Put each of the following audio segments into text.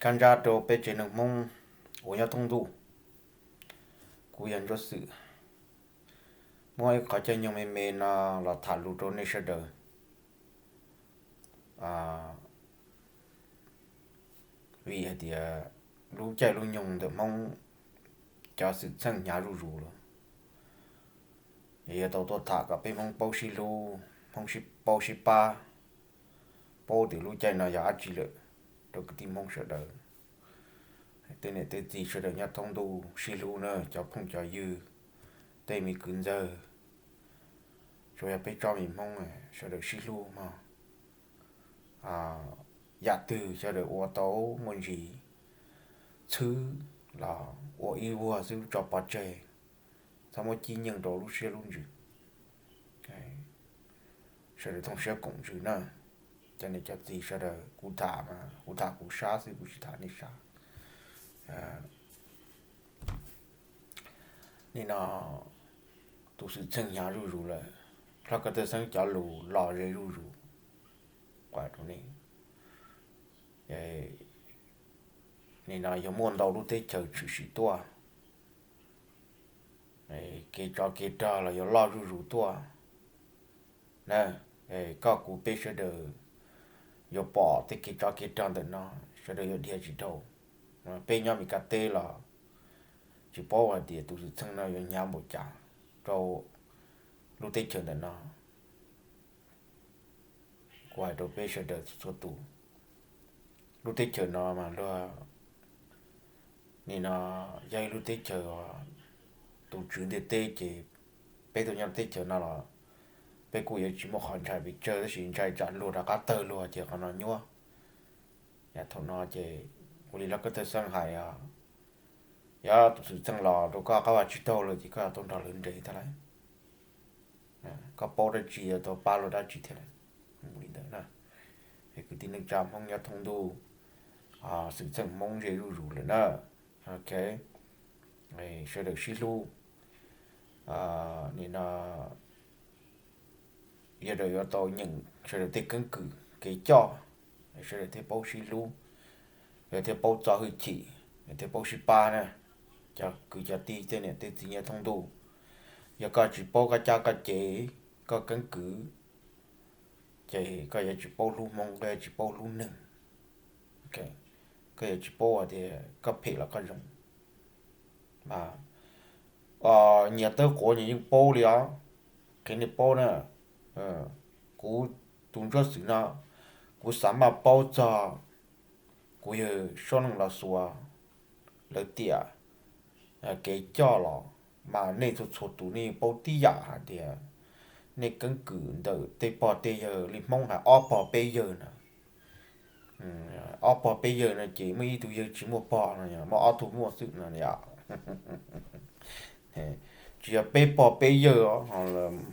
Ntsa ntsa rau peb tsev neeg Hmoob uas nyob thoob ntuj. Kuv yog Ntsuab Xwm, muab ib qho caij nyoog me me no los tham lus rau nej sawv daws. Vim hais tias lub caij lub nyoog ntawm Hmoob cov xwm txheej hnyav zuj zus lawm, es yuav tau tuaj tham kom peb Hmoob paub sib hlub, Hmoob sib paub sib pab, paub tias lub caij no yog dab tsi lawm rau kwv tij Hmoob sawv daws. Tej niam tej txiv sawv daws nyob thoob ntuj sib hlub na cov phooj cov ywg, tej me kwv ntxawg, tsuas yog peb tsob me Hmoob sawv daws sib hlub mog. Yam twg sawv daws ua tau muaj ntsis txhwb los ua ib vuag xwb tso pov tseg, txhob muab cib nyeej rau lub siab lub ntsws. Sawv daws thooj siab koom ntsws na. Cov niam cov txiv sawv daws, kuv tham mas kuv tham kuv sab xwb, kuv tsis tham nej sab. Nim no tus xwm txheej hnyav zuj zus lawm, hlob Kab Tawj Xeeb cov lus los ze zuj zus. Nim no yog muaj ntau lub teb chaws tshwm sim tuaj, kev tsov kev rog los yuav loj zuj zus tuaj na. Koj kuv peb sawv daws yuav pom tej kev tsov kev rog ntawm no, sawv daws yuav dhia tsis dhau. Peb nyob Mes Kas teb los tsis paub hais tias tus xwm txheej no yuav hnyav npaum cas rau lub teb chaws ntawm no. Kuv hais rau peb sawv daws txhua txhua tus, lub teb chaws no mas luag, nim no yog ib lub teb chaws tus tswv ntiaj teb ces peb tuaj nyob teb chaws no los peb kuj yuav tsis muaj qhov ntshai pes tsawg, tab sis ntshai tsam luag rov qab tawg luag ces qhov no nyuaj. Yam thaum no ces ua li hlob Kab Tawj Xeeb hais, yog tus xwm txheej los rau koj qab vaj tsib taug lawm ces koj yuav tau nrog lawv nres thiab lauj. Koj paub dab tsi yuav tau pab luag dab tsi thiab lauj. Li ntawd na, es kwv tij neej tsa Hmoob nyob thoob ntuj, xwm txheej Hmoob ze zuj zus lawm na. Ok, sawv daws sib hlub. Nim no sawv daws yuav tau nyeem sawv daws tej keeb kwm kev coj, sawv daws thiaj paub sib hlub, thiaj paub txo hwj chim, thiaj paub sib pab na. Cov kwv cov tij tej niam tej txiv nyob thoob ntuj, yog koj tsis paub koj caj koj ces, koj keeb kwm, ces koj yuav tsis paub hlub Hmoob, koj yuav tsis paub hlub neeg, koj yuav tsis paub hais tias koj phem los koj zoo. Nyias tawb quav nyias yeej paub li os. Qhia nej paub na, kuv tus Ntsuab Xwm no, kuv xav maj paub txog kuv yawg Suab Neej Los Xuas lawv tiam kev coj los, mas nej txhua txhua tus nej yeej paub tib yam hais tias nej keeb kwm ntawm tej pog tej yawg li Hmoob hais ob pog peb yawg na. Ob pog peb yawg no ces muaj ib tug yawg tsis muaj pog no, muaj ob tug muaj xwb no yom. Tsis yog peb pog peb yawg,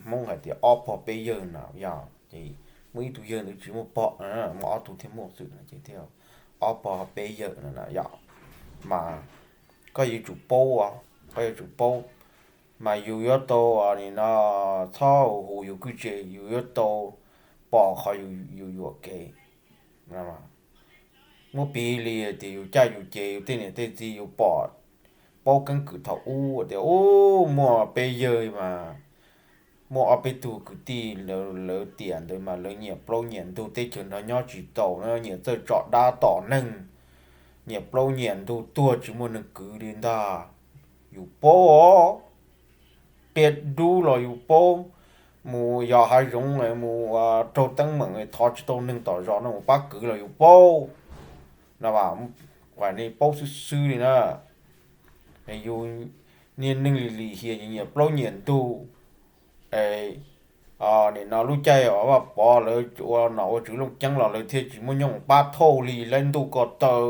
Hmoob hais tias ob pog peb yawg no yom, ces muaj ib tug yawg ntawd tsis muaj pog, muaj ob tug thiaj muaj xwb no ces thiaj ob pog peb yawg no yom. Mas koj yuav tsum paub, koj yuav tsum paub, mas yus yuav tau, nim no, txhob hu yus kwj tse, yus yuav tau pom qhov yus yuam kev. Muab piv li tias yus caj yus ces yus tej niam tej txiv yus pom, paub keeb kwm thaum ub tias ub muaj peb yawg mas muaj ob peb tug kwv tij, lawv tiam ntawd mas lawv nyiam plaub nyiam ntug, teb chaws nrog nyob tsis taus na, nyiam txawj tso dab tom neeg, nyiam plaub nyiam ntug tuag tsis muaj neeg kwv li ntag. Yus paub os, qia dub los yus paub, mus yos hav zoov mus raug teeb meem thov tsis tau neeg tom zos no mus pab kwv los yus paub. No, nej paub xwb xwb li na. Yus niag neeg lim lim hiam nyiam plaub nyiam ntug, nim no lub caij Vaj Pov lawv ua nom ua tswv Looj Ceeb los lawv thiaj tsis muaj nyooj pab thauj li, lawv ntuj ko taw,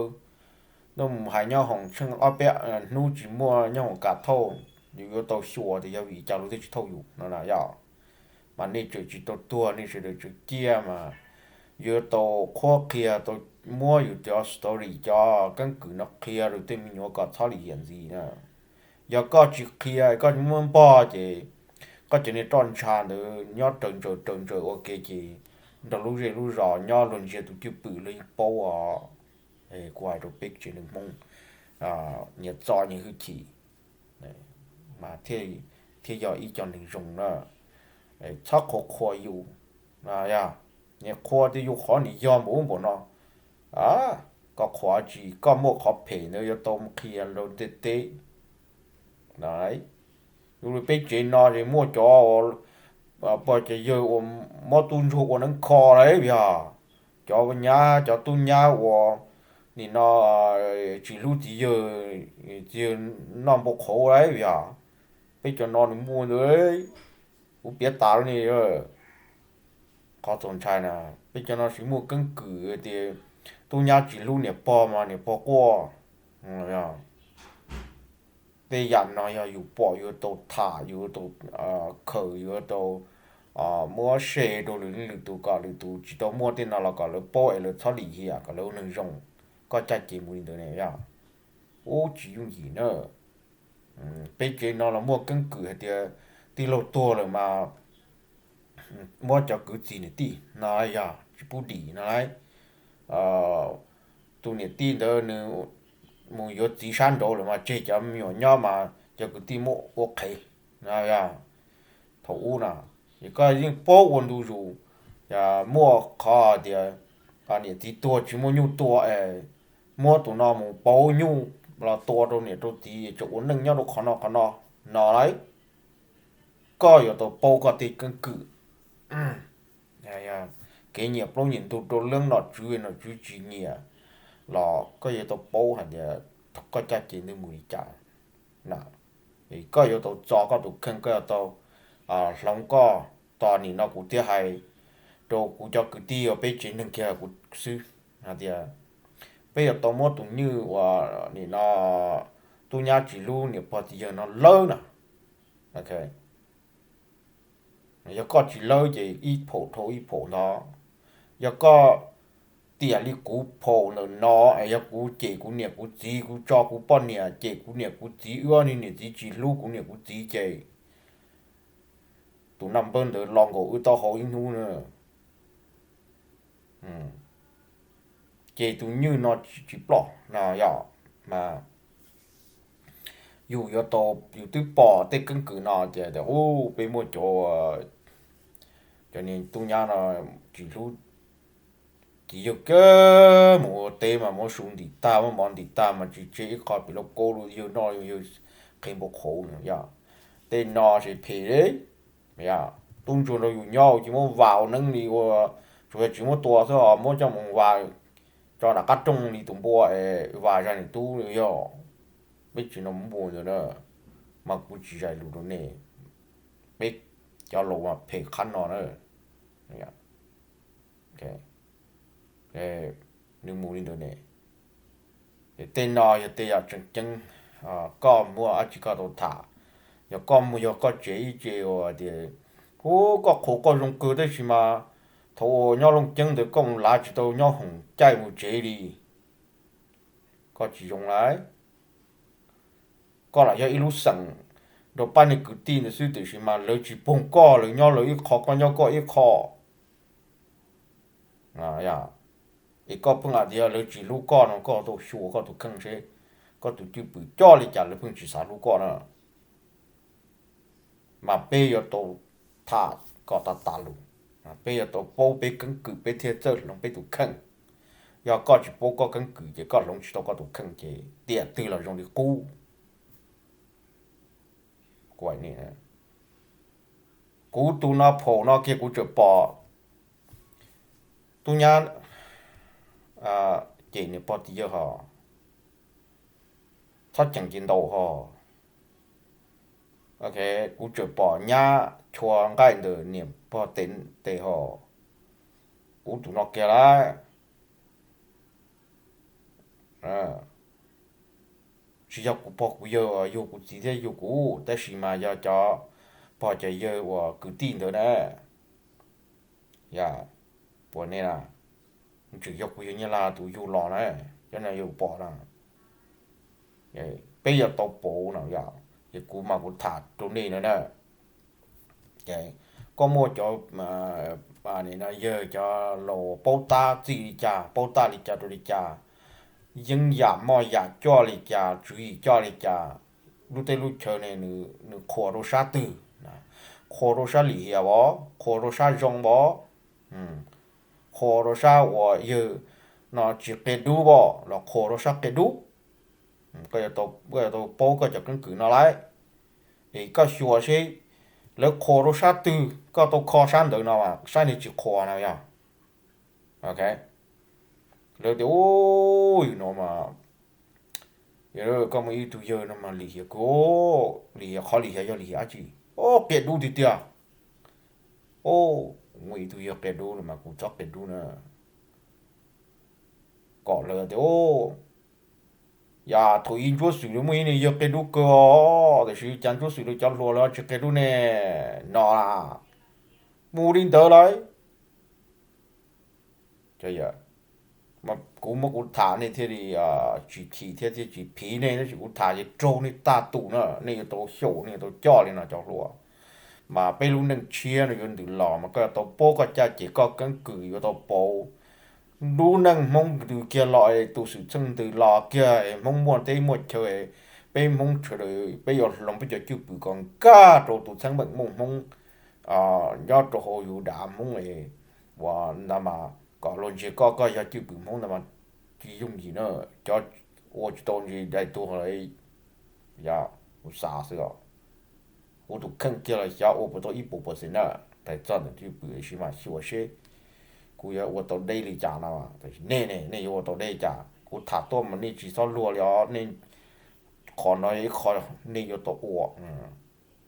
ntuj mus hais nyob hoom tsheej ob peb hnub tsis muaj nyooj hoom kam thauj, yus yuav tau xyuas tias yog vim cas luag thiaj tsis thauj yus no na yom. Mas nej tseem tsis tau tuag, nej sawv daws tseem ciaj mas yuav tau qhuab qhia, tau muab yus cov story, cov keeb kwm no qhia rau tej me nyuam kom txhob lim hiam ntxiv na. Yog koj tsis qhia, koj muab npog ces koj cov niag roj ntsha ntawd nyob raws ntsaws raws ntsaws ua ke ces nrog lub zej lub zos nyob luag ntsia tus cwj pwm luag yeej paub os. Kuv hais rau peb tsev neeg Hmoob, nyias txo nyias hwj chim mas thiaj yog ib co neeg zoo na. Txhob qhuas qhuas yus, yog nyias qhuas tias yus qhov niam yog npaum ub npaum no, koj qhuas tsis, koj muaj qhov phem ntawd yuav tau mus qhia rau ntiaj teb. Yus li peb tsev no ces muaj cov pog cov yawg uas mob tub ntsuag ua neeb kho lawm yog, cov nyab cov tub nyab uas nim no tsis hlub txiv yawg, txiv yawg noj npau qhauv lawm yog, peb cov no nws muaj ntawd, kuv piav tas lawm ne. Qhov txaus ntshai na, peb cov no tsis muaj keeb kwm tias tub nyab tsis hlub niam pog mas niam pog quaj. Tej yam no yog yus pom yus yuav tau tham, yus yuav tau khaws, yus yuav tau muab share rau lwm leej lwm tus kom lwm tus tsis tau muaj tej no los kom lawv paub es lawv txhob lim hiam, kom lawv ua neeg zoo, koj caj ces mus li ntawd ne yog. Ub, tsis yooj yim na. Peb tsev no los muaj keeb kwm hais tias tij laug tuag lawm mas muab cov kwv tij niam tij no yog tsis pub dim no lauj. Tus niam tij ntawd nws mus yuav txiv sab nraud lawm mas tseg cov me nyuam nyob mas cov kwv tij muab ua qhev no yog. Thaum ub na, ces koj yeej paub ua ntu zus, muaj qhov tias niam txiv tuag tsis muaj nyuj tua es muab tus no mus pauv nyuj los tua rau niam rau txiv tseem ua neej nyob rau qhov no qhov no no lauj. Koj yuav tau paub koj tej keeb kwm. Kev nyiam plaub nyiam ntug rau leej nom tswv nom tswv tsis nyiam los koj yuav tau paub hais tias koj caj ces ntawd mus li cas. Koj yuav tau txo koj tus kheej, koj yuav tau hloov koj. Tos nim no kuv thiaj hais rau kuv cov kwv tij uas peb tsev neeg kiag kuv xwb hais tias peb yuav tau muab tus nywj uas nim no tub nyab tsis hlub niam pog txiv yawg no lawb na. Yog koj tsis lawb ces ib phaum dhau ib phaum ntawd. Yog koj tiam li kuv phaum ntawm no es yog kuv cem kuv niam kuv txiv, kuv tso kuv poj niam cem kuv niam kuv txiv, wb ob niag niam txiv tsis hlub kuv niam kuv txiv ces tus naj npawb ntawd los nkaum wb taub hau ib hnub na. Ces tus nywj no tsis ploj no yog, mas yus yuav tau, yus twb pom tej keeb kwm no ces tias ub peb muaj cov, cov niag tub nyab no tsis hlub, ces yawg kawg mus ua teb mas muab su ntim tag, muab mov ntim tag mas tsis tseg ib qho pem lauj kaub, yawg noj yawg qhev npau qhauv no yog. Tej no ces phem li. Tub ntsuag nrog yus nyob ces muab vas ua neeb li ua, tsuas yog tsis muab tua xwb ho muab coj mus vas tso nram qab rooj li tus npua es vas zaj niam tub yog. Peb tsev no muaj ntawd na, mas kuv tsis zais lus rau nej, peb cov laus mas phem qhab no na. Nws mus li ntawd ne. Tej no yog tej yam tseem ceeb, koj muaj dab tsi koj tau tham. Yog koj muaj, yog koj tsev ib tse uas tias ub koj qhuas koj zoo kawg tab sis mas thaum uas nyob Looj Ceeb ntawd koj mus lav tsis tau nyob hoom caij mus tsev li, koj tsis zoo lauj. Koj lam yog ib lub xeem rau pab niag kwv tij ntawd xwb tiam sis mas lawv tsis poog koj, lawv nyob lawv ib qho koj nyob koj ib qho. Es koj pheej hais tias lawv tsis hlub koj no koj tau xyuas koj tus kheej seb koj tus cwj pwm coj li cas lawv pheej tsis xav hlub koj na. Mas peb yuav tau tham kom tas tas lus, peb yuav tau paub peb keeb kwm peb thiaj txawj hloov peb tus kheej. Yog koj tsis paub koj keeb kwm ces koj hloov tsis tau koj tus kheej ces tiam twg los zoo li qub. Kuv tus no phaum no kiag kuv tseem pom tub nyab cem niam pog txiv yawg ho, txhob ceem ces ntaus ho. Kuv tseem pom nyab chua nqaij ntawm niam pog tes ho, kuv tus no kiag lawm. Tsis yog kuv pog kuv yawg uas yug kuv txiv thiab yug kuv tab sis mas yog cov pog cov yawg uas kwv tij ntawd na. Yog, puas ne na, tseem yog kuv yawg Nyab Laj tus yug los na, cov no yog pom na. Peb yuav tau pauv no yog, ces kuv mas kuv tham rau nej no na. Koj muaj cov, yawg cov laus paub tab txij li cas paub tab li cas rau li cas, yeeb yam moj yam coj li cas, tswv yim coj li cas, lub teb lub chaw ne nws qhuas rau sab twg? Qhuas rau sab lim hiam os, qhuas rau sab zoo os, qhuas rau sab uas yawg no tsis qia dub os, los qhuas rau sab qia dub? Koj yuav tau paub koj cov keeb kwm no lauj. Es koj xyuas seb lawv qhuas rau sab twg, koj tau kho sab ntawd no, sab niag tsis qhuas no yog. Lawv tias, Ub, yog no mas, koj muaj ib tug yawg no mas lim hiam kawg, lim hiam, qhov lim hiam yog lim hiam dab tsi? Ub, qia dub tiag tiag. Ub, muaj ib tug yawg qia dub no mas kuv txhob qia dub na. Kom lawv tias, Ub, yog thaum ub Ntsuab Xwm muaj ib niag yawg qia dub kawg os, tiam sis cas Ntsuab Xwm lawv cov hluas lawv tsis qia dub ne? No, mus li ntawd lauj. Kuv muab kuv tham nej thiaj li tsis chim thiab thiaj tsis phiv nej, tab sis kuv tham ces raug nej tag tus na, nej yuav tau xyaum, nej yuav tau coj li no cov hluas. Mas peb lub neej tshiab no yuav ntws los mas koj yuav tau paub koj caj ces koj keeb kwm yuav tau pauv. Lub neej Hmoob ntws kiag los, tus xwm txheej ntws los kiag, Hmoob muaj teb muaj chaw, peb Hmoob sawv daws peb yuav hloov peb cov cwj pwm kom nkag rau tus txheeb meem muaj Hmoob nyob rau hauv yus dav Hmoob uas ntawd mas kom luag ntsia koj, koj yog cwj pwm Hmoob ntawd mas tsis yooj yim na. Cov ua tsis tau ntsis dai tuag lawm. Yog kuv xav xwb os. Kuv tus kheej kiag los xyov ua puas tau ib puas percent na. Hais txog ntawm cwj pwm sis mas xyuas seb kuv yuav ua tau deb li cas no. Tiam sis nej ne, nej yuav ua tau deb li cas? Kuv tham tuaj mas nej tsis txhob luag li os. Nej, qhov no yog ib qho nej yuav tau ua.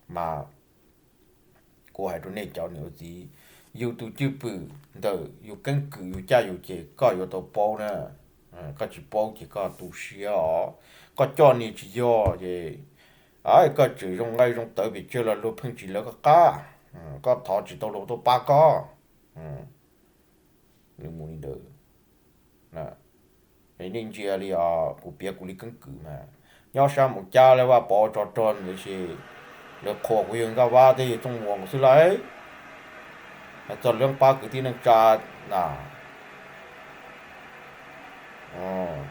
Mas kuv hais rau nej cov niam txiv, yus tus cwj pwm ntawm yus keeb kwm yus caj yus ces koj yuav tau paub na. Koj tsis paub ces koj tu siab os. Koj coj niag tsis yog ces koj tseem zoo nqaij zoo tawv pes tsawg los luag pheej tsis lawv koj qab. Koj thov tsis tau luag tuaj pab koj. Nws mus li ntawd. Nej ntsia li os, kuv piav kuv li keeb kwm mas nyob sab Moos Cab lawv Vaj Pov tso rog ntawd ces lawv qhuas kuv yawg Nkaj Vab thiab yawg Txooj Muas nkaus xwb lauj. Hais txog lawv pab kwv tij neej tsa na,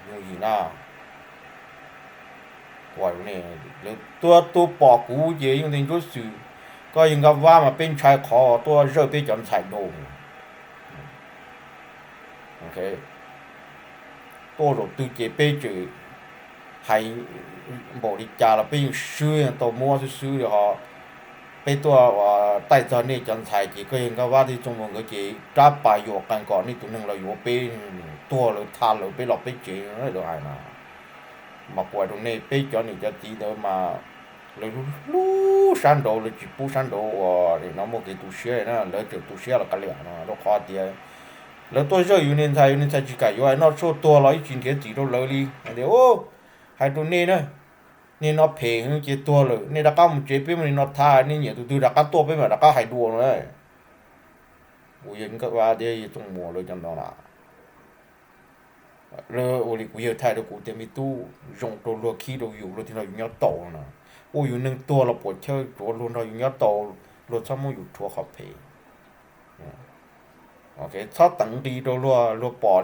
yooj yim na. Lawv tuaj tuaj pom kuv ces yeej tias Ntsuab Xwm, koj yawg Nkaj Vab mas peb ntshai qhov tuaj zawj peb cov ntxhais dua. Tuaj zaum twg ces peb tseem hais npaum li cas los peb yeej swb, yeej tau muab xwb xwb li ho. Peb tuaj taij txog nej cov ntxhais ces koj yawg Nkaj Vab thiab Txooj Muas nkawd ces rab pas yuam qees kom nej tus neeg los yuav peb, tuag lawv tha lawv peb los peb tsev, lawv hais no. Mas kuv hais rau nej peb cov niam cov txiv ntawd mas lawv hlub hlub sab nraud, lawv tsis pub sab nraud uas no muaj kev tu siab na, lawv tseem tu siab los kav liam no rau qhov tias lawv tuaj zawj yus niag ntxhais, yus niag ntxhais tsis kam yuav, noj tshuaj tuag los ib tsis nrhiav txim rau lawv li. Hais tias, hais rau nej na, niag no phem heev ces tuag lawm, nej rov qab mus tsev peb muab niag no tha, nej nyiam tus twg rov qab tuaj peb mam rov qab hais dua no. Kuv yawg Nkaj Vab thiab yawg Txooj Muas lawv cov no na, lawv ua li kuv yawg thaij rau kuv tias me tub, zoo rau luag khib rau yus, luag thiaj nrog yus nyob tau no na. Ua yus neeg tuag los puas chawj, tsuav luag nrog yus nyob tau, luag txhob muab yus rhuav qhov phem. Txhob teev nqi rau luag, luag pom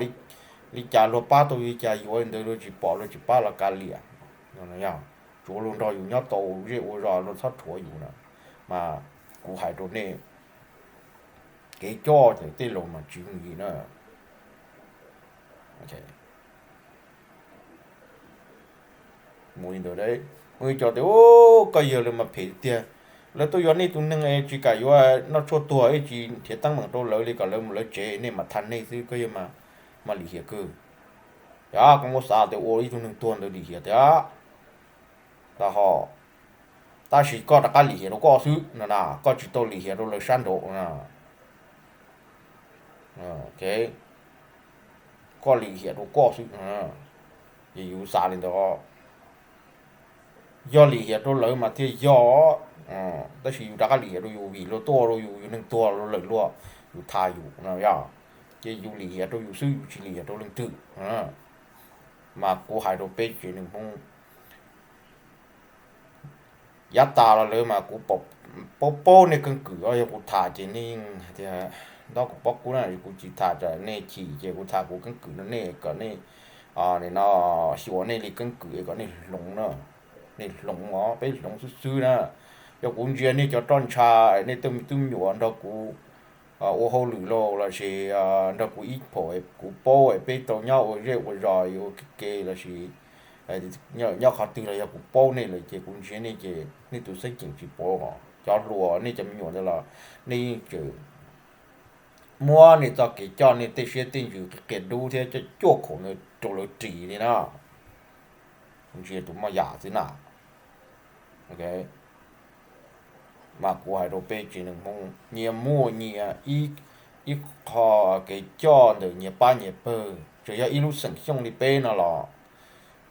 li cas luag pab tau li cas yuav, li ntawd luag tsis pom luag tsis pab los kav liam. Tsuav luag nrog yus nyob tau zej ua zos, luag txhob rhuav yus na. Mas kuv hais rau nej, kev coj tej laus mas tsis yooj yim na. Mus li ntawd, muaj ib co tias, koj yawg lawv mas phem tiag, lawv tuaj yuav nej tus neeg es tsis kam yuav, noj tshuaj tuag ib tsis nrhiav teeb meem rau lawv li, kom lawv mus lawv tsev, nej mam thaj nej xwb, koj yawg mas lim hiam kawg. Yog koj muab xav tias ua ib tug neeg tuag ntawd lim hiam tiag, tau ho, tab sis koj rov qab lim hiam rau koj xwb no na, koj tsis tau lim hiam rau lawv sab nraud na. Koj lim hiam rau koj xwb, ces yus xav li ntawd. Yog lim hiam rau lawv mas thiaj yog, tab sis yus rov qab lim hiam rau yus vim luag tuaj ua rau yus, yus neeg tuag lawm luag, yus thaj yus no yog, ces yus lim hiam rau yus xwb, yus tsis lim hiam rau leej twg. Mas kuv hais rau peb tsev neeg Hmoob, yav tas los lawm mas kuv paub paub nej keeb kwm os, yog kuv tham ces nej yeej hais tias ntaub kuv pob kub na, kuv tsis tham tsam nej chim, ces kuv tham kuv keeb kwm rau nej kom nej nim no xyuas nej li keeb kwm kom nej hloov na, nej hloov os, peb hloov xwb xwb na. Yog kuv ntsia nej cov roj ntsha, nej tej me tub me nyuam nrog kuv ua hauj lwm los lossis nrog kuv ib phaum, kuv paub peb tau nyob ua zej ua zos ua ke ke lossis nyob qhov twg los yog kuv paub nej lawm ces kuv ntsia nej ces nej tus xeeb ceem tsis paub. Cov hluas, nej cov me nyuam ntawd los nej yeej tseem muab nej txoj kev coj nej tej siab tej ntsws qia dub thiab coj cuaj khaum ntawd rau lawv ris li na. Kuv ntsia tus moj yam xwb na. Mas kuv hais rau peb tsev neeg Hmoob, nyias muaj nyias ib qho kev coj ntawm nyias pab nyias pawg. Tsuas yog ib lub xeem Xyooj li peb no los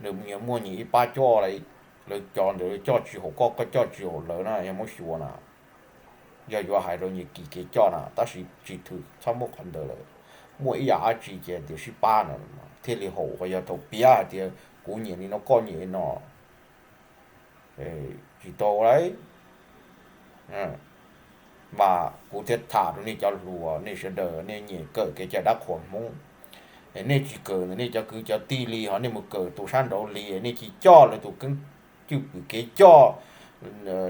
nws nyias muaj nyias ib pab coj, lawv cov ntawd lawv coj tsis haum koj, koj coj tsis haum lawv na, yog muab xyuas na. Yog yuav hais rau nyias kis kev coj na, tab sis tsis thwm txhob muab qhov ntawd lawm. Muaj ib yam dab tsi ces tias sib pab na thiaj li haum, qhov yog thaum piav hais tias kuv nyiam li no koj nyiam li no tsis tau lauj. Mas kuv thiaj tham rau nej cov hluas, nej sawv daws nej nyiam kawm kev cai dab qhuas Hmoob, nej tsis kawm ntawm nej cov kwv cov tij li, ho nej mus kawm tus sab nraud li, nej cia coj lawv tus keeb cwj pwm kev coj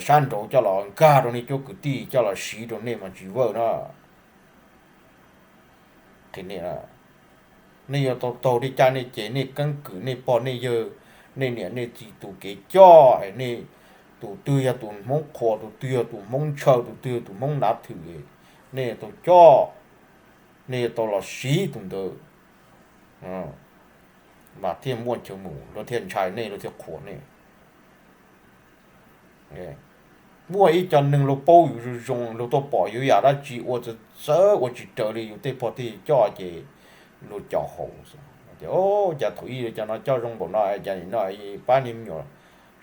sab nraud coj los nkag rau nej cuab kwv tij coj los siv rau nej mas tsis vawj na. Nej yuav tau taug li cas nej ces nej keeb kwm nej pog nej yawg, nej niam nej txiv tus kev coj, nej tus twg yog tus Hmoob qhuas, tus twg yog tus Hmoob ntshaw, tus twg yog tus Hmoob nav thwm, nej yuav tau coj, nej yuav tau los siv tus ntawd, mas thiaj muaj chaw mus, luag thiaj ntshai nej, luag thiaj qhuas nej. Muaj ib co neeg luag paub yus zoo zoo, luag tuaj pom yus yam dab tsi ua txawv txawv ua tsis raws li yus tej pog tej yawg coj ces luag co haum. Tias, cas thaum ub cov no coj zoo npaum no, cas nim no pab niag me nyuam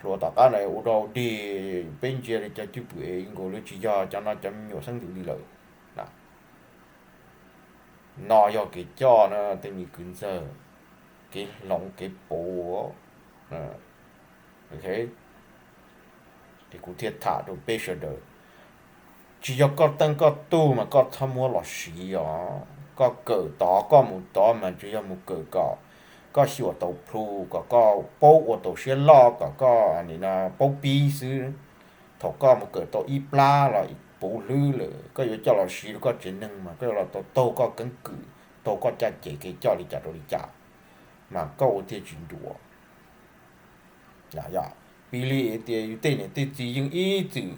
hluas tom qab no ua rau dig, peb ntsia li cov cwj pwm es nkaus li tsis yog cov no cov me nyuam xeeb ntxwv li lawm. No yog kev coj na tej me kwv ntxawg, kev hloov kev pauv. Ces kuv thiaj tham rau peb sawv daws, tsis yog koj teej koj tug mas koj txhob muab los siv os. Koj kawm tod koj mus tod mas tsuas yog mus kawm kom koj xyuam tau plhu, kom koj paub ua tau siab loj, kom koj paub pib xwb. Thaum koj mus kawm tau ib plab los puv hlwb lawm, koj yuav coj los siv rau koj tsev neeg mas koj yuav los tau taug koj keeb kwm, taug koj caj ces kev coj li cas rau li cas, mas koj ua thiaj tsis nruam. Piv li tias yus tej niam tej txiv yeej ib txwm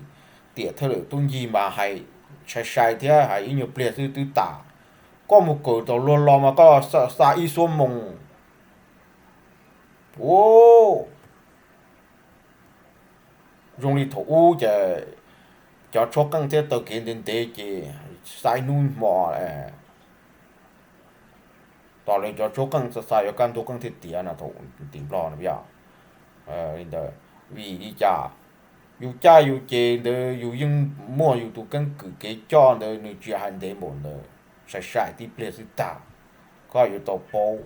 tiam thawj lwm tub ncig mas hais sai sai thiab hais ib nyuag pliag xwb twb tas. Koj mus kawm tau luag los mas koj xa ib xuab moos. Ua zoo li thaum ub ces cov tshuab qeej thiab taw kev ntev ntev ces xa ib hnub hmo. Tos lawv cov tshuab qeej xa xa yuav kaj ntug qeej thiaj tiav no thaum tim Nplog no yog li ntawd. Vim li cas? Yus caj yus ces ntawd yus yeej muaj yus tus keeb kwm kev coj ntawd, nws tsis hais ntev npaum ntawd, sai sai tib pliag xwb tag. Koj yuav tau paub.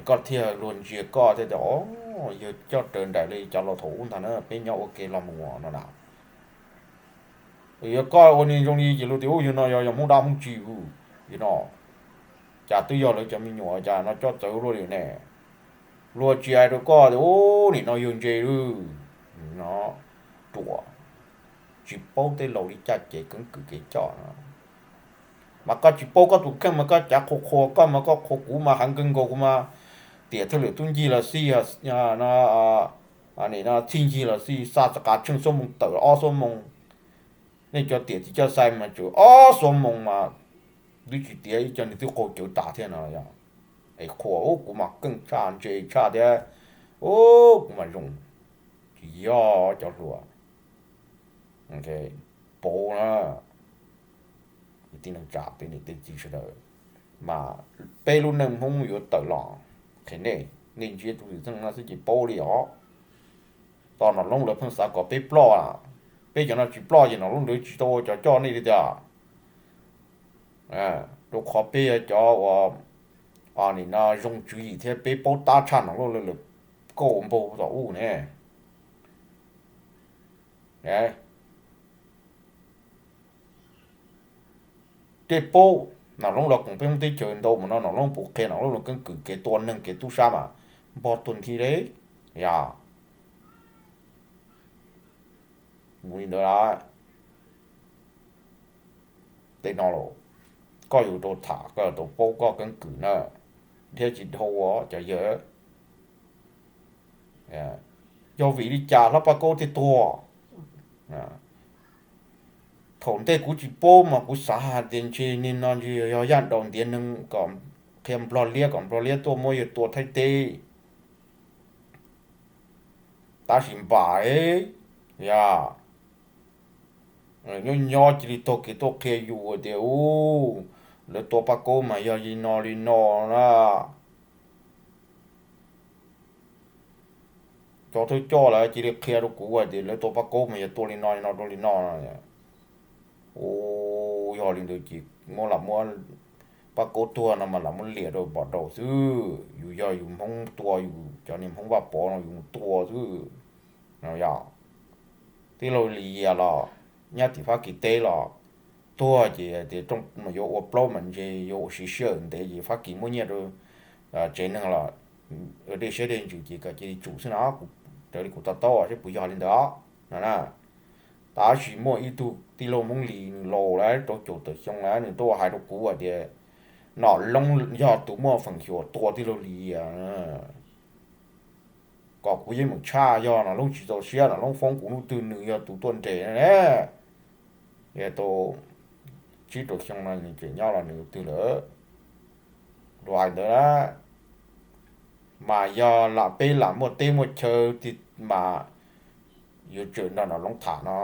Koj thiaj luag ntsia koj thiaj tias, o, yawg coj raws nraim li cov laus thaum ub ntag na, peb nyob ua ke los mus no na. Yog koj ua niag zoo li ces luag tias, u, yawg no yog Hmoob dab Hmoob tswv, yawg no cas twb yog lawv cov me nyuam cas no coj txawv luaj li ne. Luag tsis hais rau koj tias, u, nim no yawg ntse lawm no, ruam, tsis paub tej laus li caj ces keeb kwm kev coj no. Mas koj tsis paub koj tus kheej mas koj cav qhuas qhuas koj mas koj qhuas kuv mas heev kawg nkaus kuv mas. Tiam thawj lwm tub ncig los xij, no, txhij ncig los xij xa txoj qab tsheej xuab moos tawm ob xuab moos. Nej cov tiam txiv coj xai mas tseem ob xuab moos mas twb tsis tiav ib co nws twb qaug cawv tas thiab no. Es qhuas u kuv mas keej tshaj ntse tshaj thiab, u, kuv mas zoo, tsis yog cov hluas. Pauv na, tij neej tsa tej niam tej txiv sawv daws, mas peb lub neej Hmoob yuav tawm los, qhia nej, nej ntsib tus twm txeej no xwb ces paub li os. Tos Nom Loob lawv pheej xav kom peb ploj, peb cov no tsis ploj ces Nom Loob lawv tsis tau ua cov coj nej li tiag. Rau qhov peb yog cov uas nim no zoo tswv yim thiab peb paub tab tshaj Nom Loob lawv lawm, koj ua npaug tom ub ne. Tej paub, Nom Loob los koom peb Hmoob teb chaws ntau mus no, Nom Loob puas qhia Nom Loob lus keeb kwm kev tua neeg kev tub sab mas npog tuag nthi li. Yog mus li ntawd lawm. Tej no los koj yuav tau tham, koj yuav tau paub koj keeb kwm na, thiab tsis dhau cov yawg. Yog vim li cas hlob Paj Kaub thiaj tuag? Thaum ntej kuv tsis paub mas kuv xav hais tias ntshe nim no ntshe yog yaj daus ntiav neeg kom qhia Nplog liab kom Nplog liab tuaj muab yawg tua Thaib teb. Tab sis npam, yog nyob nyob cia li taug kev tuaj qhia yus tias u, lawv tua Paj Kaub mas yog li no li no na. Cov thawj coj lawv cia li qhia rau kuv hais tias lawv tua Paj Kaub mas yog tua li no li no rau li no no. U, yog li ntawd ces muab lam muab Paj Kaub tuag no mas lam muab liam rau pom daus xwb, yus yog yus Hmoob tua yus cov niag Hmoob Vaj Pov no yus mus tua xwb. Yog tij laug Lis Yias los nyob tim Fab Kis teb los tuag ces tias yuav ua plaub mas ntshe yuav ua siv sij hawm ntev ces Fab Kis muab nyiaj rau tsev neeg los dej siab dej ntsws ces kom cia li tsum xwb no, kuv raws li kuv to taub seb puas yog li ntawd no na. Tab sis muaj ib tug tij laug Hmoob Lis nws laus lawm rau caum tawm xyoo lawm nws tuaj hais rau kuv hais tias Nom Loob yog tus muaj feem xyuam tua tij laug Lis Yias. Kom kuv yeej meem tshaj, yog Nom Loob tsis txaus siab Nom Loob foob kuv hnub twg nws yog tus tuaj nres na. Yog tau tsib rau xyoo no nws tseem nyob los nws twg lawm. Luag hais ntawd na, mas yog lam peb lam muaj teb muaj chaw mas yuav tsum nrog Nom Loob tham no.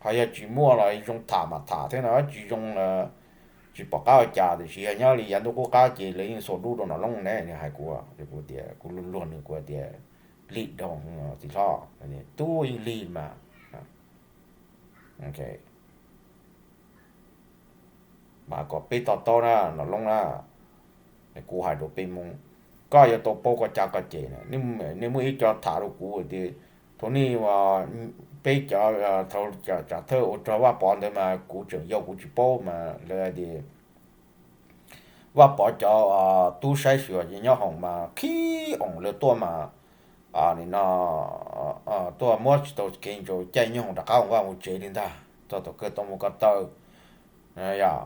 Ho yog tsis muaj los zoo tham mas tham thiab no, tsis zoo los tsis pom qab ua cas, tiam sis yog nyob li yav ntuj qub qab ces lawv yeej xuas dub rau Nom Loob ne. Nws hais kuv, kuv tias kuv luag luag nws kuv tias lig dhau txiv hlob, tub yeej lig mas. Mas kom peb to taub na Nom Loob na, kuv hais rau peb Hmoob, koj yuav tau paub koj caj koj ces. Nej muaj ib co tham rau kuv tias thaum nej, peb cov, thaum tsam thawj ua rog Vaj Pov ntawd mas kuv tseem yau kuv tsis paub mas lawv hais tias Vaj Pov cov tub saib xyuas ces nyob hoom mas khib oom lawv tuaj mas nim no tuaj muab tsis tau kev ntsaum caij nyob hoom rov qab mus vaj mus tsev li ntag, txog thaum kawg tau mus ko taw. Yog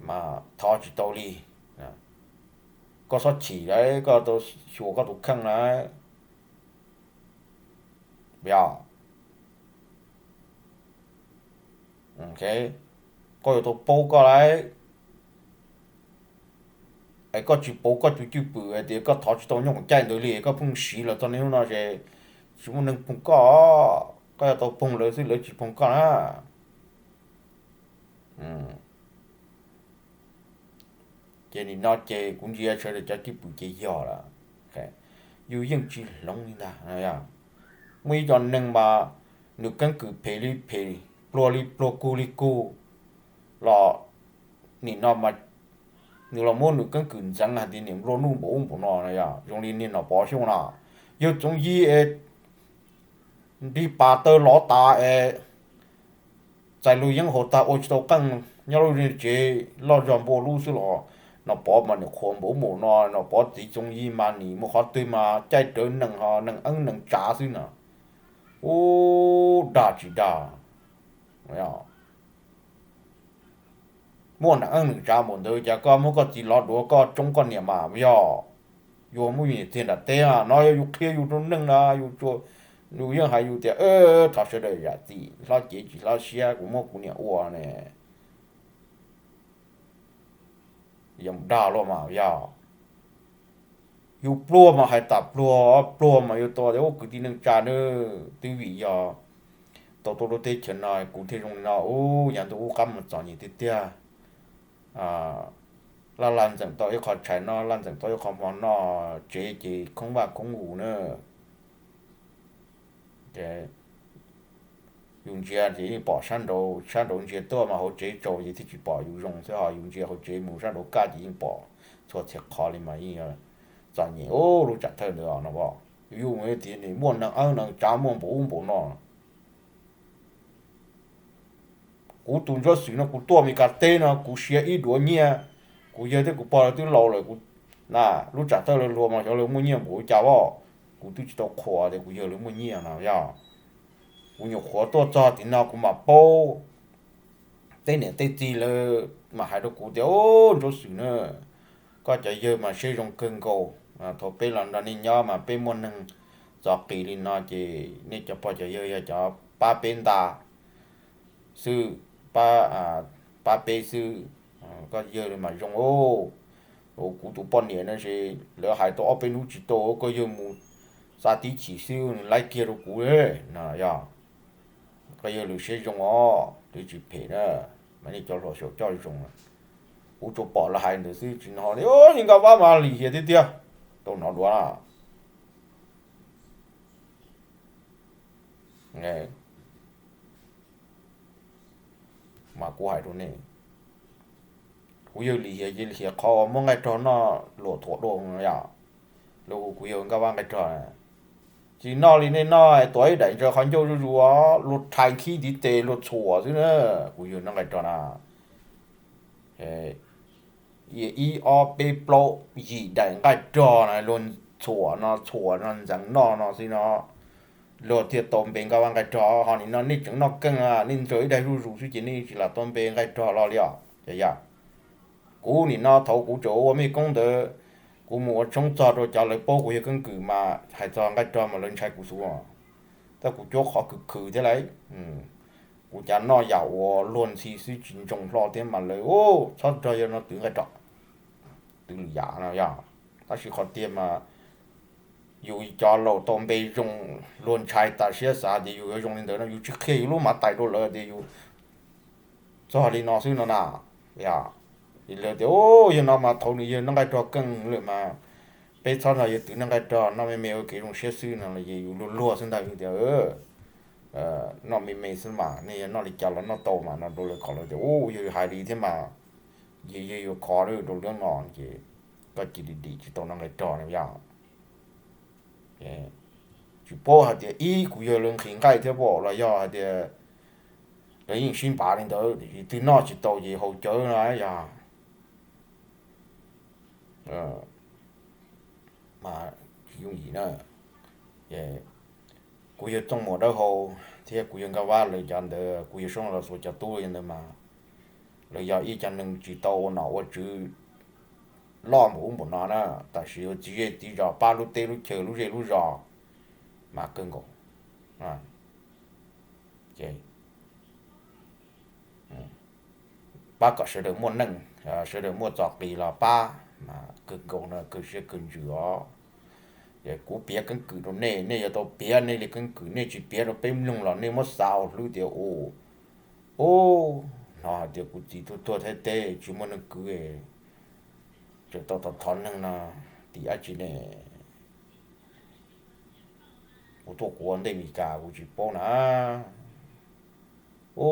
mas thov tsis tau li. Koj txhob chim lawm, koj tau xyuas koj tus kheej lawm. Yog koj yuav tau paub koj lawm. Es koj tsis pauv koj tus cwj pwm hais tias koj thov tsis tau nyob hoom caij ntawd li, koj pheej siv los txog niaj hnub no ces tsis muaj neeg poog koj. Koj yuav tau poog lawv xwb, lawv tsis poog koj na. Ces nim no ces kuv ntsia sawv daws cov cwj pwm ces yog lawm, yus yeej tsis hloov li ntag. Muaj ib co neeg mas nws keeb kwm phem li phem, pluag li pluag, kug li kug los nim no mas nws los muab nws keeb kwm ntxeev hais tias niam nplua nuj npaum ub npaum no. Yog zoo li niag Nom Pov Xyooj no, yawg Txoov Yig es nrig pas taw lov tas es txais lus yeeb haus tag ua tsis tau qeej, nyob lub tsev loj zog npua lub xwb los Nom Pov mas nim qhuav npaum ub npaum no. Nom Pov txiv Txoov Yig mas nim muaj qhov twg mas caij rawv neeg ho neeg eeb neeg tsav xwb no. Ub, dag tsis dag? Muaj neeg eeb neeg tsav npaum ntawd cas koj muab koj txiv lov duav koj tsoob koj niam mas yog. Yus muaj yus niam txiag nram teb no, yog yus qhia yus rau neeg na, yus yeej hais yus tias thov sawv daws zam txim, hlob cev tsis hlob siab, kuv muab kuv niam ua ne. Yog dag luaj mas yog. Yus pluag mas hais tas pluag, pluag mas yuav tau tias ub kwv tij neej tsa na, twb vim yog tau tuaj lub teb chaws no kuv thiaj zoo li no. Ub, yav ntuj ub qab mus txom nyem tiag tiag. Laj laj ntxeem tau ib qho tshais noj, laj ntxeem tau ib qho hmo noj, tsev ces khoob vaj khoob vus na. Yus ntsia ces yeej pom sab nraud, sab nraud ntsia tuaj mas hauv tsev tsaus ces thiaj tsis pom yus zoo xwb, ho yus ntsia hauv tsev mus sab nraud kaj ces yeej pom txhua txhia qhov li mas yeej txom nyem ub lub tsam thawj ntawd no. Yus mus tias nim muaj neeg eeb neeg tsav muaj npaum ub npaum no. Kuv tus ntsuab xwm no kuv tuaj Mes Kas teb no kuv siav ib duav nyiaj Kuv yawg thiab kuv pog lawv twb laus lawm, kuv, na, lub tsam thawj lawv hluas mas xyov lawv muaj nyiaj npaum li cas os. Kuv twb tsis tau qhuas tias kuv yawg lawv muaj nyiaj no yog. Kuv nyuam qhuav tuaj txog tim no kuv mam paub, tej niam tej txiv lawv mam hais rau kuv tias, Ub, Ntsuab Xwm na, koj cov yawg mas siab zoo kawg nkaus. Thaum peb los nrog nej nyob mas peb muaj neeg txom qis li no ces nej cov pog cov yawg yog cov pab peb nta xwb, pab, pab peb xwb. Koj yawg li mas zoo. Kuv tus poj niam no ces lawv hais tau ob peb hnub tsis tau, koj yawg mus xa tib chim xwb nws laib kiag rau kuv no yog. Koj yawg lawv siab zoo os, twb tsis phem na, mas nej cov hluas xyaum coj zoo. Kuv tsuas pom lawv hais ntawd xwb tsis hnov li. Yawg Nkaj Vab mas lim hiam tiag tiag, tau hnov dua na. Mas kuv hais rau nej, kuv yawg lim hiam ces lim hiam qhov uas muab nqaij rog noj luam thuam dua no yom. Lawv hu kuv yawg Nkaj Vab nqaij rog. Tsis noj li nej noj, tuav ib daim ntsaws qhov ncauj zuj zus, luag rhais khib ntiv tes luag txhuam xwb na. Kuv yawg noj nqaij rog na, ib ob peb plaub yim daim nqaij rog na, luag txhuam no txhuam no ntxeev noj no xwb no, luag thiaj tau npe Nkaj Vab nqaij rog. Ho nim no nej tseem noj keej, nej ntsaws ib daim zuj zus xwb ces nej tsis lam tau npe nqaij rog los li os cov yawg. Kuv nim no thaum kuv tseem ua mej koob ntawd, kuv mus ua tshoob txog rau cov lawv paub kuv yawg keeb kwm mas hais txog nqaij rog mas lawv ntshai kuv xwb. Tab kuv cuab qhov khwv khwv thiab lauj. Kuv cav noj yam uas luag ntxhi xwb tsis ntsoov hlo thiab mas lawv, Txhob rog yawg no twv nqaij rog, twv lwm yam no yog. Tab sis qhov tiag mas yus cov laus tau npe zoo, luag ntshai tas siab xav tias yus yuav zoo li ntawd no, yus tsis qhia yus lub mav tais rau lawv tias yus txog li no xwb no na. Yog, lawv tias, Yawg no mas thaum nws yawg noj nqaij rog keej lawm mas peb txhob nrog yawg twv noj nqaij rog, noj me me ua kev zoo siab xwb no los ces yus luag luag xwb ntag tias, Noj me me xwb mas nej yog noj li cas los noj tau mas no rau lawv kom lawv tias, Ub, yawg hais li thiab mas, yawg yuav khov rau lub no ces koj cia li dim tsis tau noj nqaij rog no yog. Tsis paub hais tias ib kuv yawg lawv nqhis nqaij thiab pom los yog hais tias lawv yeej sib npav li ntawd tiam sis twb noj tsis tau ces haus cawv no yog. Mas tsis yooj yim na. Kuv yawg Txooj Muas Dawb Hau thiab kuv yawg Nkaj Vab lawv cov ntawd, kuv yawg Soob Los Xuas cov tub li ntawd mas lawv yog ib cov neeg tsis tau ua nom ua tswv loj npaum ub npaum no na, tab sis ua txiv zej txiv zos pab lub teb lub chaw lub zej lub zos mas kawg nkaus. Ces pab kom sawv daws muaj neej, sawv daws muaj txoj qis los pab mas kawg nkaus no, kawg siab kawg ntsws os. Ces kuv piav keeb kwm rau nej, nej yuav tau piav nej li keeb kwm, nej tsis piav rau peb mloog los nej muab xav ua hlwb tias u, u, hnov hais tias kuv txiv tuag tuag Thaib teb tsis muaj neeg kwv, tseem tau thov thov neeg no, tim dab tsi ne? Kuv tuaj kuv ua ntej Meskas kuv tsis paub na. U,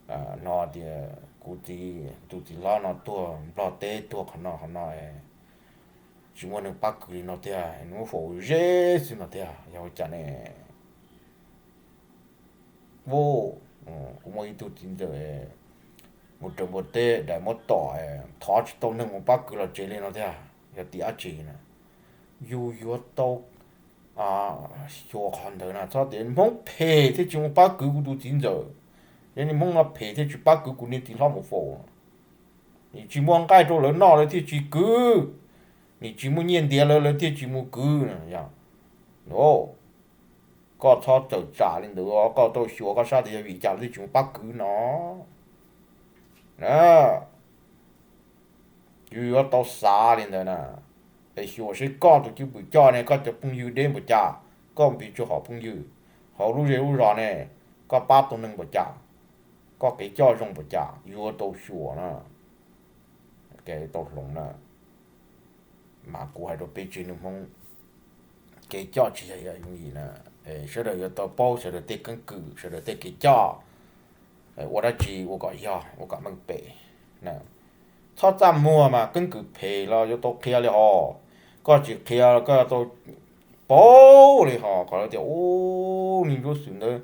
hnov tias kuv txiv tus txiv hlob no tuag Nplog teb tuag qhov no qhov no, tsis muaj neeg pab kwv li no tiag, nws muab faus ze xwb no tiag, yog ua cas ne? Kuv muaj ib tug txiv ntxawm mus raws npua teb daim muab tom, thov tsis tau neeg mus pab kwv los tsev li no tiag, yog tim dab tsi na? Yus yuav tau xyuas qhov ntawd na, txhob tias Hmoob phem thiaj tsis mus pab kwv kuv tus txiv ntxawm, yog niag Hmoob no phem thiaj tsis pab kwv kuv niag txiv hlob mus faus. Nim tsis muaj nqaij rau lawv noj lawv thiaj tsis kwv, nim tsis muaj nyiaj ntiav lawv lawv thiaj tsis mus kwv. Koj txhob txawm tsam li ntawd, koj tau xyuas koj sab tias yog vim cas lawv thiaj tsis mus pab kwv no. Yus yuav tau xav li ntawd na. Es xyuas seb koj tus cwj pwm coj ne, koj cov phooj ywg deb npaum cas, koj npis tsuj hom phooj ywg hauv lub zej lub zos ne, koj pab tau neeg npaum cas, koj kev coj zoo npaum cas, yuav tau xyuas na. Kev tau hloov na. Mas kuv hais rau peb tsev neeg Hmoob, kev coj tsis yog yooj yim na. Sawv daws yuav tau paub sawv daws tej keeb kwm, sawv daws tej kev coj, ua dab tsi ua kom yog, ua kom meej pem. Txhob txaj muag mas keeb kwm phem los yuav tau qhia li hos. Koj tsis qhia koj yuav tau paub li hos kom lawv tias, Ub, niag Ntsuab Xwm ntawd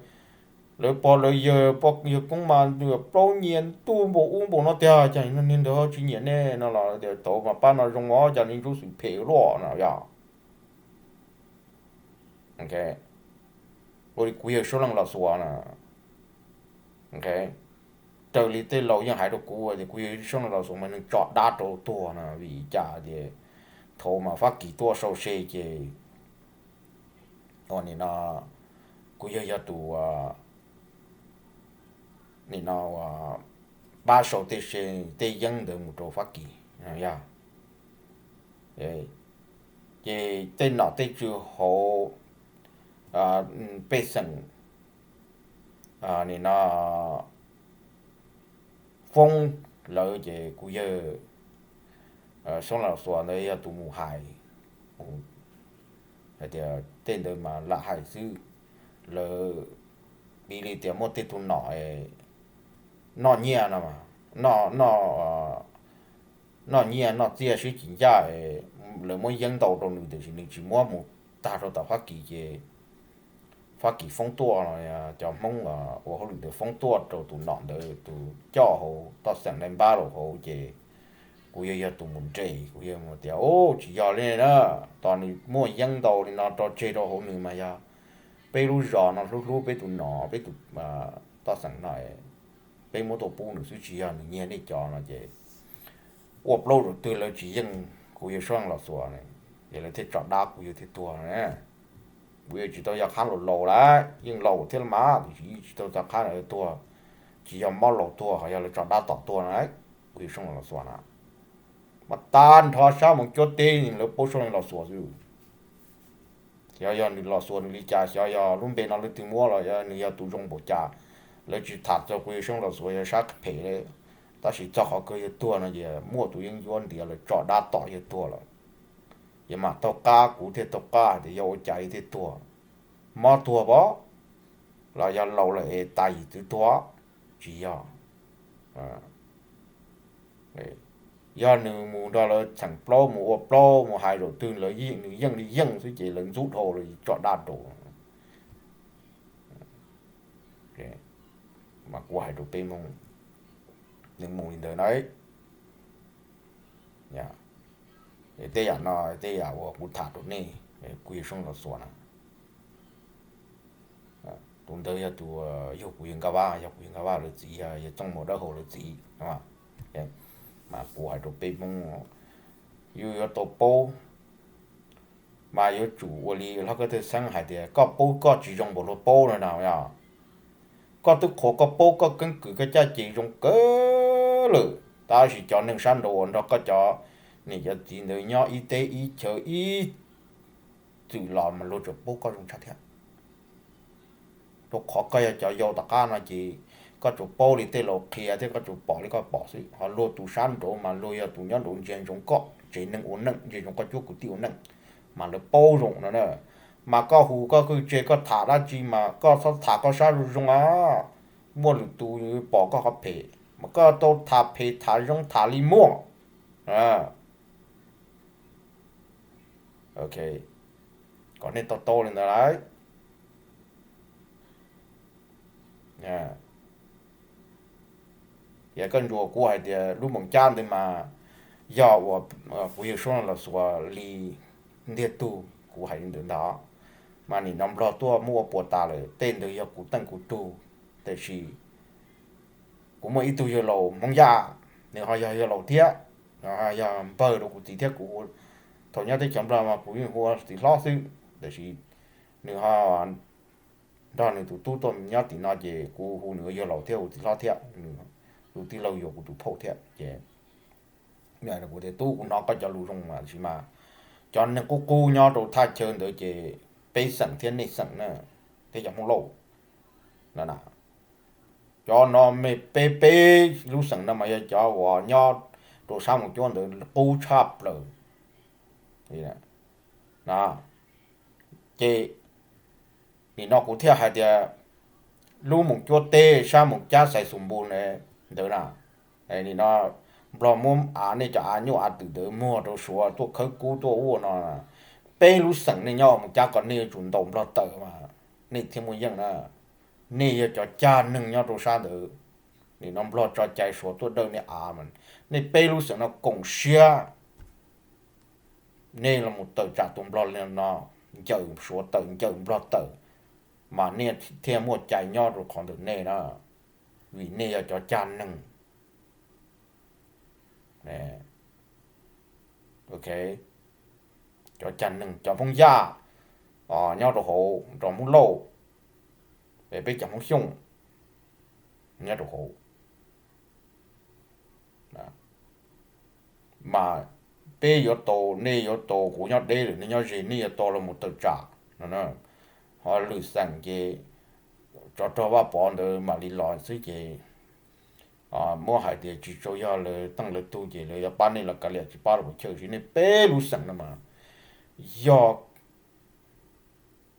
Lawv pog lawv yawg, pog yawg koob mas nws plaub nyias ntuj npaum ub npaum no tiag, cas niag ntawd ho tsis nyiam nej no los tias thaum mas pab no zoo os, cas niag ntsuj xwm phem luaj no yog. Ua li kuv yawg Suab Leej Los Xuas na, raws li tej laus yeej hais rau kuv tias kuv yawg Suab Leej Los Xuas mas nws tso dab rau tuag na, vim cas tias thaum mas Fab Kis tuaj sau se ces ua nim no kuv yawg yog tus nim no pab sau tej se, tej yeeb ntawd mus rau Fab Kis yog. Ces tej nom tej tswv hauv pej xeem nim no foob lawv ces kuv yawg Suab Leej Los Xuas ntawd yog tus mus hais, hais tias tej ntawd mas lam hais xwb, lawv piv li tias muaj tej tus nom noj nyiaj no, noj noj nyiaj noj txiaj sib tsis ncaj, lawv muab yeeb ntau rau nws tiam sis nws tsis muab mus tag rau tom Fab Kis ces Fab Kis foob tuaj, cov Hmoob ua hauj lwm ntawd foob tuaj rau tus nom ntawd tus coj hauv toj xeem nai npab laus hauv ces kuv yawg yog tus mus nres, kuv yawg mus tias, Ub, tsis yog li na, tos nws muaj yeeb ntau li no rau tseg rau hauv nws mas yog peb lub zos no hlub hlub peb tus nom peb tus toj xeem no, peb muab tuaj pub nws xwb tsis yog nws nyiag nej cov no ces ua plaub zaum twg lawv tsis yeej kuv yawg Suab Leej Los Xuas, ces lawv thiaj tso dab kuv yawg thiaj tuag na. Kuv yawg tsis tau yog qhab laus laus lawm, yeej laus thiab mas tiam sis tsis tau yog qhab tuag, tsis yog mob laus tuag ho yog lawv tso dab tom tuag na, kuv yawg Suab Leej Los Xuas na. Mas tag nrho sab Moos Cuab teb lawv paub Suab Leej Los Xuas xwb. Xyov yog nws los xuas nws li cas, xyov yog lub npe no leej twg muab los yog nws yog tus zoo npaum cas, lawv tsis tham txog kuv yawg Suab Leej Los Xuas yog sab phem li. Tab sis txog qhov kawg yawg tuag no ces muaj tus yeeb ncuab ntiav lawv tso dab tom yawg tuag lawm. Ces mam taug qab kuv thiaj taug qab hais tias yog ua cas yawg thiaj tuag, mob tuag pov los yog laus lawm es tas yim txwv tuag, tsis yog. Yog nws mus nrog lawv txheem plaub mus ua plaub mus hais zaum twg lawv yeej, nws yeej li yeej xwb ces lawv ntxub dhau lawv tso dab rau. Mas kuv hais rau peb Hmoob, nws mus li ntawd na. Tej yam no tej yam uas kuv tham rau nej, kuv yawg Suab Leej Los Xuas na. Tus ntawd yog tus yug kuv yawg Nkaj Vaj, yog kuv yawg Nkaj Vaj lawv txiv, yog yawg Txooj Muas Dawb Hau lawv txiv. Mas kuv hais rau peb Hmoob, yus yuav tau paub, mas yuav tsum ua li Hlob Kab Thawj Xeeb hais tias koj paub koj tsis zoo npaum luag paub no na yog. Koj twb qhuas koj paub koj keeb kwm koj caj ces zoo kawg lawm, tab sis cov neeg sab nraud uas nrog koj cov niam cov txiv ntawd nyob ib teb ib chaw ib txwm los mas luag tsuas paub koj zoo tshaj thiab. Rau qhov koj yog cov yau tom qab no ces koj tsuas paub li tej laus qhia thiab koj tsuas pom li koj pom xwb, ho luag tus sab nraud mas luag yog tus nyob nraud ntsia ntsoov koj tsev neeg ua neej, ntsia ntsoov koj cuab kwv tij ua neej, mas lawv paub zoo no na. Mas koj hu koj kwj tse koj tham dab tsi mas koj txhob tham koj sab zoo zoo a, muaj lwm tus pom koj qhov phem, mas koj tau tham phem tham zoo tham li muaj. Kom nej tau tau li ntawd lauj. Yog koj ntsuas kuv hais tias lub Moos Cab ntawd mas yog uas kuv yawg Suab Leej Los Xuas li ntiag tug, kuv hais li ntawd ntag. Mas nim no Nplog tuaj muab ua puas tas lawm, tej ntawd yog kuv teej kuv tug, tiam sis kuv muaj ib tug yawg laus Hmoob Yaj, nws ho yog yawg laus thiab, yog npawg rau kuv txiv thiab kuv. Thaum nyob teb chaws Nplog mas kuv yeej hu ua txiv hlob xwb, tiam sis nws ho nrog nws tus tub tuaj nyob tim no ces kuv hu nws ua yawg laus thiab hu txiv hlob thiab. Tus tij laug yuav kuv tus phauj thiab ces kuv tias tub, kuv hnov koj cov lus zoo mas tiam sis mas cov neeg qub qub nyob rau thaj chaw ntawd ces peb xeem thiab nej xeem na, thiab cov Hmoob Lauj na, cov no me peb peb lub xeem no mas yog cov uas nyob rau sab Moos Cuab ntawd qub tshaj plaws. Ces nim no kuv thiaj hais tias lub Moos Cuab teb sab Moos Cab Xais Xus Npus ntawd na, nim no Nplog muab av, nej cov av nyuj av twm ntawd muag rau Suav tuaj khawb kub tuaj ua no, peb lub xeem nej nyob Moos Cab ko nej yuav tsum ntaus Nplog tawm mas nej thiaj muaj yeej na. Nej yog cov cag neeg nyob rau sab ntawd, nim no Nplog tso cai Suav tuaj dawj nej av mas, nej peb lub xeem no koom siab, nej los mus tawm tsam tus Nplog li no, ncawm Suav tawm ncawm Nplog tawm, mas nej thiaj muaj cai nyob rau qhov ntawm nej na, vim nej yog cov cag neeg. Ok, cov cag neeg, cov Hmoob Yaj nyob rau hauv, rau Hmoob Lauj, peb cov Hmoob Xyooj nyob rau hauv, mas peb yuav tau, nej yuav tau, kuv nyob deb lawm nej nyob ze, nej yuav tau los mus tawm tsam no. Ho lwm xeem ces tsov rog Vaj Pov ntawd mam li los xwb ces muab hais tias tsis tau yog lawv teej lawv tug ces lawv yuav pab nej los kav liam, tsis pab los puas chawj, tiam sis nej peb lub xeem no mas yog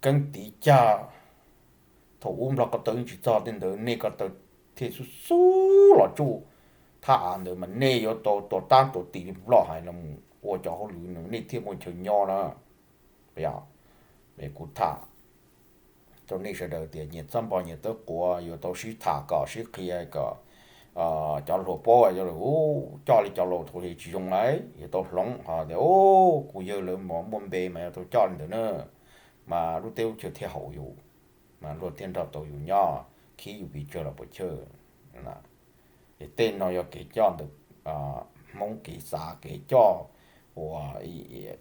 keeb tiv cag. Thaum ub Nplog ko taw yeej tsis txog tej ntawd, nej ko taw thiaj xub xub los tsuj thaj av ntawd mas nej yuav tau tua tab tua tis li Nplog hais los mus ua cov hauj lwm no nej thiaj muaj chaw nyob na. Yog, kuv tham rau nej sawv daws tias nyias txhob npo nyias tawb quav, yuav tau sib tham kom sib qhia kom cov hluas paub, cov laus coj li cov laus thaum ub tsis zoo lauj, yuav tau hloov ho tias kuv yawg lawv mas muaj npe mas yuav tau coj li ntawd na, mas lub teb lub chaw thiaj haum yus, mas luag thiaj nrog tau yus nyob, khib yus pes tsawg los puas chawj. Es tej no yog kev coj ntawm Hmoob kev xav kev coj uas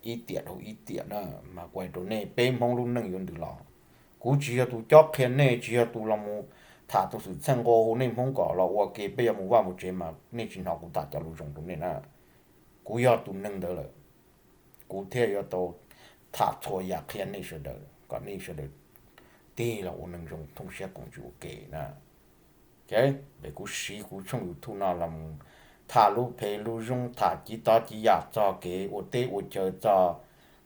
ib tiam dhau ib tiam na, mas kuv hais rau nej peb Hmoob lub neej yuav ntws los. Kuv tsis yog tus cob qhia nej, tsis yog tus los mus tham tus xwm txheej nqua hu nej Hmoob kom los ua ke peb yuav mus vaj mus tsev mas nej tsis hnov kuv tham cov lus zoo rau nej na. Kuv yog tus neeg ntawd lawm, kuv thiaj yuav tau tham txhua yam qhia nej sawv daws kom nej sawv daws tig los ua neeg zoo thooj siab koom tswv ua ke na. Ces kuv siv kuv tshooj YouTube no los tham lub phem lub zoo, tham civ tov civ yam txog kev ua teb ua chaw, txog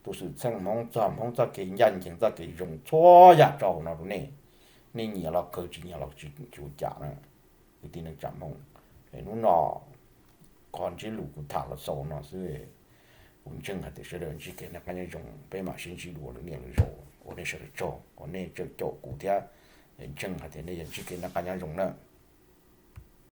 tus xwm txheej Hmoob, txog Hmoob txoj kev ncaj ncees txoj kev zoo, txhua yam rau hauv no rau nej. Nej nyiam los kawg, tsis nyiam los tsis ua cas na, kwv tij neej tsa Hmoob. Hnub no qhov ntsiab lus kuv tham los xaus no xwb. Kuv ntseeg hais tias sawv daws ntsib kev noj qab nyob zoo, peb mam sib ntsib dua lwm niaj lwm zaus. Ua nej sawv daws tsaug uas nej tseem caum kuv thiab. Ntseeg hais tias nej yuav ntsib kev noj qab nyob zoo na.